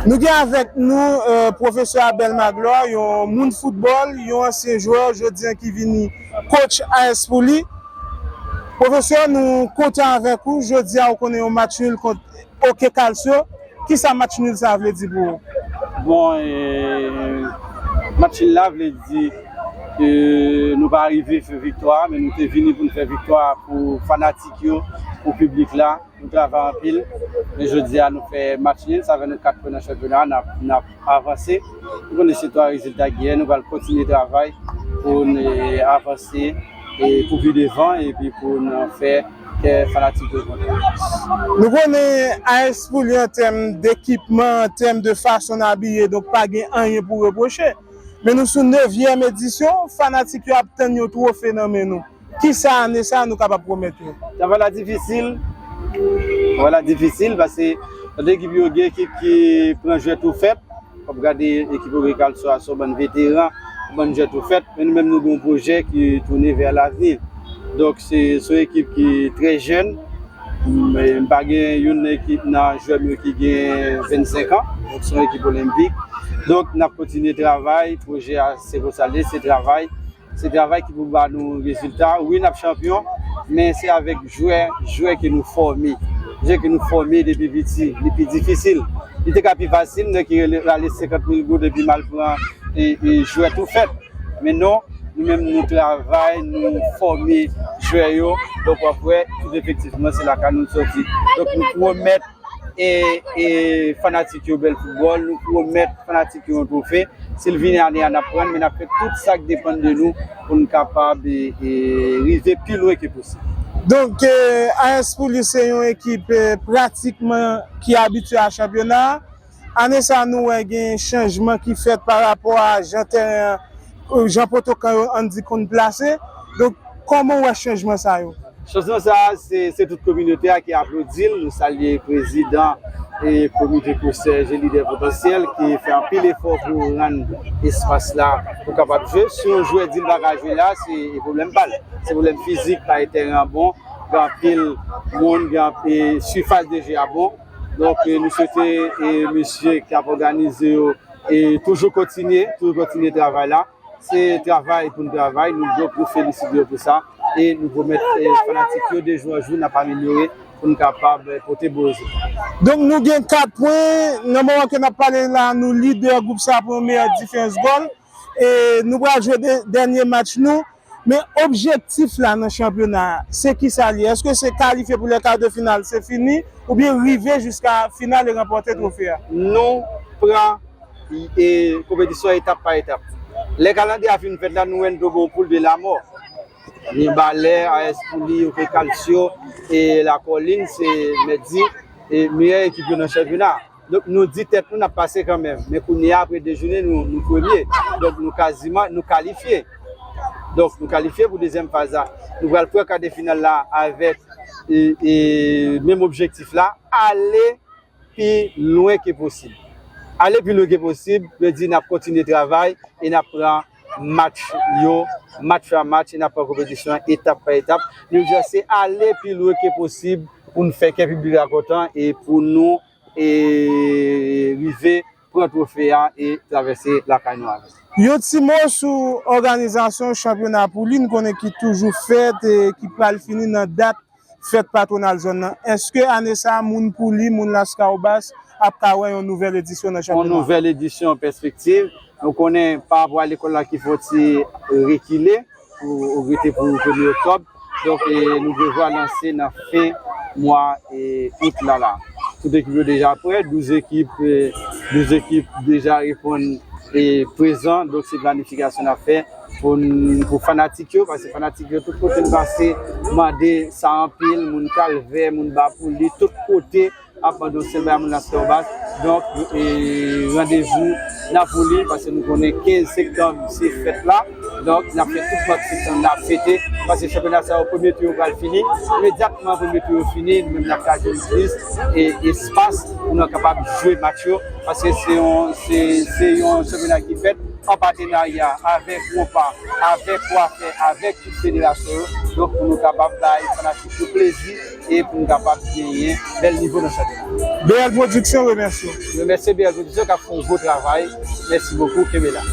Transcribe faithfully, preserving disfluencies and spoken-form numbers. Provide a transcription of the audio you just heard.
Nou gen avèk nou, euh, pwofesè Abel Magloire, yon moun foutbòl, yon ansyen jwè, jodi a ki vini coach A S Pouli. Pwofesè, nou kontan avèk ou. Jodi a, ou konnen yon match nul kont OK Calcio. Kisa match nul sa vle di pou ou? Bon, e, match nul la vle di ke nou pa rive fè viktwa, men nou te vini pou n fè viktwa pou fanatik yo, pou piblik la. Nou travay anpil, men jodi a nou fè match nul, sa fè nou kat pwen nan chanpyona a, n ap, n ap avanse. Nou konnen se twa rezilta ki gen, nou pral kontinye travay pou n avanse e pou pi devan epi pou n fè kè fanatik yo kontan. Nou konnen A S Pouli an tèm dekipman, an tèm de fason n abiye, donk pa gen anyen pou repwoche. Men nou sou nevyèm edisyon, fanatik yo ap tann yon twofe nan men nou. Kisa ane sa a nou kapab pwomèt yo? Travay la difisil. Travay la difisil paske lòt ekip yo gen ekip ki pran jwè tou fèt. W ap gade ekip Obrikal Swa se yon bann veteran, yon bann jwè tou fèt. Men nou menm nou gen yon pwojè ki tounen vè lavni. Donk se se yon ekip ki trè jèn. M pa gen youn nan ekip nan jwè m yo ki gen vennsenk an. Donk se yon ekip olenpik. Donk n ap kontinye travay. Pwojè a se konsa l ye, se travay. Se travay ki pou ba nou rezilta. Wi, n ap chanpyon, men se avèk jwè, jwè ke nou fòme. Jwè ke nou fòme depi piti, li pi difisil. Li te ka pi fasil, nèg ki rele, rale senkant mil goud epi m al pran e, e jwè tou fèt. Men non, nou menm nou travay, nou fòme jwè yo. Donk w ap wè, tout efektifman, se lakay nou sòti. Donk nou pwomèt e, e fanatik yo bèl foutbòl, nou pwomèt fanatik yo yon twofe. Si l vini ane a, n ap pran l, men n ap fè tout sa k depann de nou pou n kapab e, e rive pi lwen ke posib. Donk, e, A S Pouli se yon ekip e, pratikman ki abitye a chanpyona a. Ane sa a, nou wè gen chanjman ki fèt pa rapò a jan tèren an, jan potokan yo, ann di, konn plase. Donk, kòman w wè chanjman sa yo? Chanjman sa a, se, se tout kominote a ki aplodi l. Nou salye prezidan e komite konsèy jèn lidè potansyèl ki fè anpil efò pou rann espas la pou kapab jwe. Si yon jwè di l pa ka jwe la, se pwoblèm pa l. Se pwoblèm fizik, pa gen tèren an bon, gen anpil moun, gen anpil sifas de jwe a bon. Donk, e, nou swete e, mesye k ap òganize yo e toujou kontinye, toujou kontinye travay la. Se travay pou n travay, nou dwe pou felisite yo pou sa. E nou pwomèt e, fanatik yo de jou an jou n ap amelyore pou n kapab e, pote bon rezilta. Donk nou gen kat pwen, nan moman ke n ap pale la, nou lidè gwoup sa pou yon meyè diferans gòl. E nou pral jwe dè- dènye match nou. Men objektif la nan chanpyona a, se kisa l ye? Èske se kalifye pou lè ka de final, se fini, oubyen rive jiska final e ranpòte twofe a? Nou pran e, konpetisyon etap pa etap. Lè kalandriye a fin fèt la, nou wè n tonbe yon poul de lamò. Ni Balè, A S Pouli, OK Calcio, e Lakolin, se mèdi, e meyè ekip yo nan chanpyona. Donk nou di tèt nou n ap pase kanmenm. Men kounye a, apre de jounen, nou, nou premye. Donk nou kaziman, nou kalifye. Donk nou kalifye pou dezyèm faz la. Nou pral pran ka de final la avèk e, e, menm objektif la, ale pi lwen ke posib. Ale pi lwen ke posib, vle di n ap kontinye travay e n ap pran match yo, match pa match, e n ap pran konpetisyon an etap pa etap. Nou di se ale pi lwen ke posib pou n fè kè piblik la kontan e pou nou e rive pran twofe a e travèse lakay nou avè l. Yon ti mo sou òganizasyon chanpyona Pouli, n konnen ki toujou fèt e ki pral fini nan dat fèt patwonal zòn nan. Èske ane sa a, moun Pouli, moun Laskawobas ap ka wè yon nouvèl edisyon nan chanpyona? Yon nouvèl edisyon an pèspektiv. Nou konnen pa rapò a lekòl la ki fè yon ti rekile, pou rete pou premye oktòb. Donk, e, nou prevwa lanse nan fen mwa e, out la la. Tout ekip yo deja prè, douz ekip, e, douz ekip deja reponn e, prezan. Donk, se planifikasyon n ap fè pou, n- pou fanatik yo, paske fanatik yo tout kote n pase mande sa anpil, moun Kalvè, moun Ba Pouli, tout kote ap mande yon sèl bagay moun Laskawobas. Donk, e, randevou nan Pouli, paske nou konnen kenz septanm se fèt la. Donk, n ap fè tout mwa septanm n ap fete, paske chanpyona sa yo, premye tou yo pral fini. Imedyatman premye tou yo fini, nou menm n ap ka jwenn plis e, espas pou nou kapab jwe match yo, paske se yon, se, se yon chanpyona ki fèt an patenarya avèk Wopa, avèk Kwafè, avèk tout federasyon yo. Donk, pou nou kapab bay fanatik yo plezi e pou nou kapab genyen bèl nivo nan chanpyona. B L Production remèsye w. Remèsye B L Production k ap fè yon gwo travay. Mèsi bokou, kenbe la.